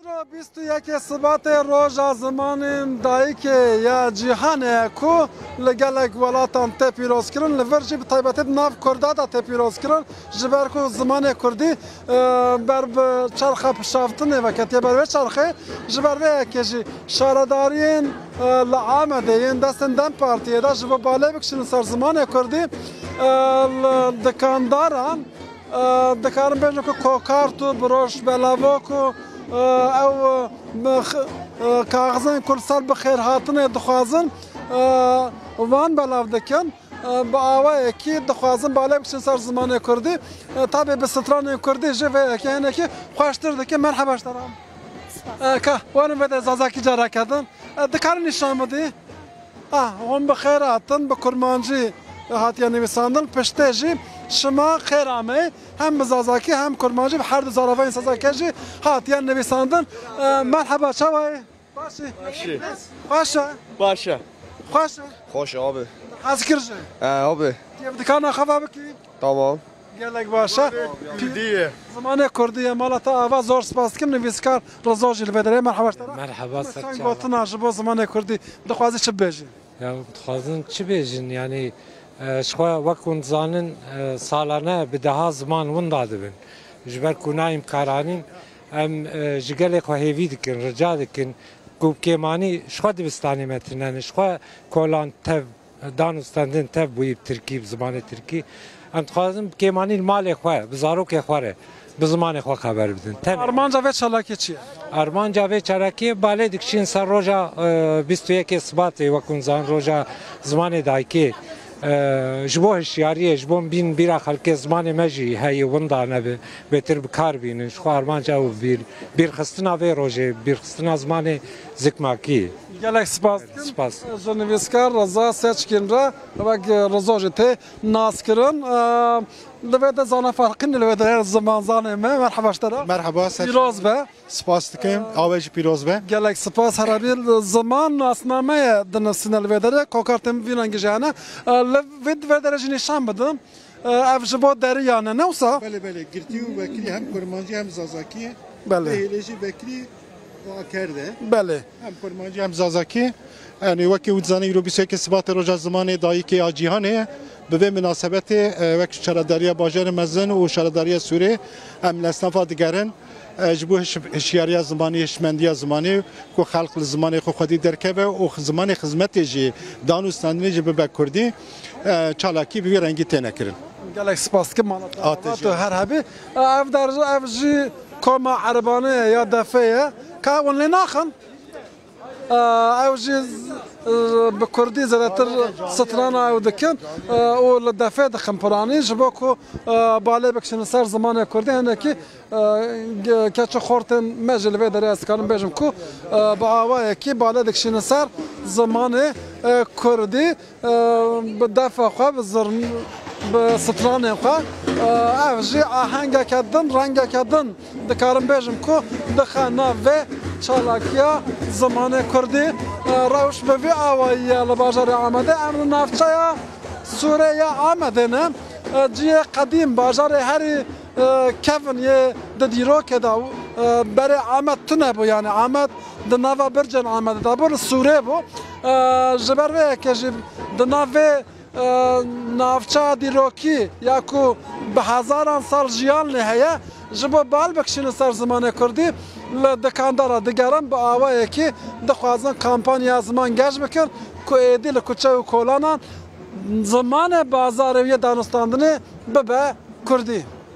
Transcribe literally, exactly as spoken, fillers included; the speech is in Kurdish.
Bîst û yekê Sibatê roja zimanên dayikê ya cîhanê ye ku li gelek welatan tê pîrozkirin, li vir jî bi taybetî di nav Kurda de tê pîrozkirin. Ji ber ku zimanê Kurdî, e, ber bi çerxa pişaftinê ve ketiye ber vê çerxê, ji ber vê yekê jî şaredariyên, e, li Amedê yên destên DEM Partiyê de ji bo balê bikişînin ser zimanê Kurdî, e, li dikandaran, e, dikarin bêjin ku kokart û biroj belavok û, e, ew, e, x-, e, kaxizên ku li ser bi xêr hatinê dixwazin, e, wan belav dikin. E, bi awayekî dixwazin balê biçin ser zimanê kurdî. E, tabî bi stranên kurdî jî vê yekê hinekî xweştir dike. Merheba ji te re. E, ka, werin vede zazakî careke din. E, dikarin nîşan bidî? Ah, hûn bi xêr hatin, bi kurmancî hatiye nivîsandin. Piştê jî şima xêr ameyî. Hem bi zazakî hem kurmancî bi her du zaravayên zazakî jî hatiye nivîsandin. E, merheba, çawa yî? Baş î? Baş î. Xweş e? Baş e. Xweş e? Xweş e abi. Hez kir jî? E, abi. Tu yê bi dikana xwe ve bikî? Tamam. Gelek baş e. Kurdî ye. Zimanê kurdî ye, mala te ava, zor spas dikim. Nivîskar Rizo jî li vê derê. Merheba ji te re. Merheba, ser çava. Çend gotina ji bo zimanê kurdî dixwazî çi bibêjî? Ya, dixwazin çi bêjin? Yanî, e, ji xwe wek hûn dizanin, e, salane bi deha ziman winda dibin. Ji ber ku nayên bi kar anîn, em, e, ji gelê xwe hêvî dikin, rica dikin ku bi kêmanî ji xwe dibistanê me tune ne, ji xwe kolan tev dan û stendin tev bûyî bi tirkî, bi zimanê tirkî. Em dixwazin bi kêmanî li malê xwe, bi zarokê xwe re, bi zimanê xwe xeber bidin. Tenê. Armanca vê çalakiyê çi ye? Armanca vê çalakiyê balê dikişîn ser roja, e, bîst û yekê Sibatê, wek hûn dizanin, roja zimanê dayikê. E, ji bo hişyariyê, ji bo bîn bîra xelkê, zimanê me jî heye winda nebe, bêtir bi kar bînin. Ji xwe armanca ew bîr, bîrxistina vê rojê, bîrxistina zimanê zikmakî. Gelek spas dikim. Spas. Ji nivîskar Reza Seçkin re, wek Rizo jî tê naskirin. E, li vê de zana farqîn li vê de zimanzanê me. Merheba ji te re. Merheba, ser Pîroz be. Spas dikim. Awe jî pîroz be. Gelek spas. Herebî ziman nasnameye dinivîsîne li vê derê. Kokartên vî rengî jî hene. E, li vê, vê derê jî nîşan bidim. E, ev ji bo deriya ne, ne wisa? Belê, belê. Girtî û vekirî hem kurmancî hem zazakî ye. Belê. Vê hêlê jî vekirî akerde. Belê. Hem kurmancî hem zazakî. Yanî wekî hûn dizanî, îro bîst û yekê Sibatê roja zimanê dayikê ya cîhanê ye. Bi vê minasebetê, e, wek şaredariya bajarê mezin û şaredariya Sûrê em li esnafa digerin. E, ji bo hiş-, hişyariya zimanî, hişmendiya zimanî, ku xelk li zimanê xwe xwedî derkeve û zimanê xizmetê jî, dan û standinê jî bibe kurdî, e, çalakî bi vî rengî têne kirin. Gelek spas dikim, mala te ava, tu her hebî. E, ev der, ev jî koma erebane ye ya defê ye. Ka hûn lê naxin? E, ew jî, e, bi kurdî zêdetir strana ew dikin, e, û li defê dixin piranî, ji bo ku, e, balê bikişînin ser zimanê kurdî, hinekî, e, ge-, keç û xortên me jî li vê derê ez dikarim bêjim ku, e, bi awayekî balê dikişînin ser zimanê, e, kurdî. E, bi defa xwe, bi zirn-, bi stranên xwe, e, ev jî ahengeke din, rengeke din, dikarim bêjim ku dixe nav vê çalakiya zimanê kurdî. E, rewş bi vî awayî ye li bajarê Amedê. Em li navçeya Sûrê ya Amedê ne. E, cihê qedîm, bajarê herî e, kevin yê di dîrokê de, e, berê Amed tune bû, yanî Amed di nava bircên Amedê de bû, li Sûrê bû. E, ji ber vê yekê jî di nav vê, e, navçeya dîrokî ya ku bi hezaran sal jiyan lê heye, ji bo bal bikişînin ser zimanê kurdî, li dikandara digerin bi awayekî dixwazin kampanya ziman geş bikin ku êdî li kuçe û kolanan zimanê bazarê û yê danûstandinê bibe kurdî.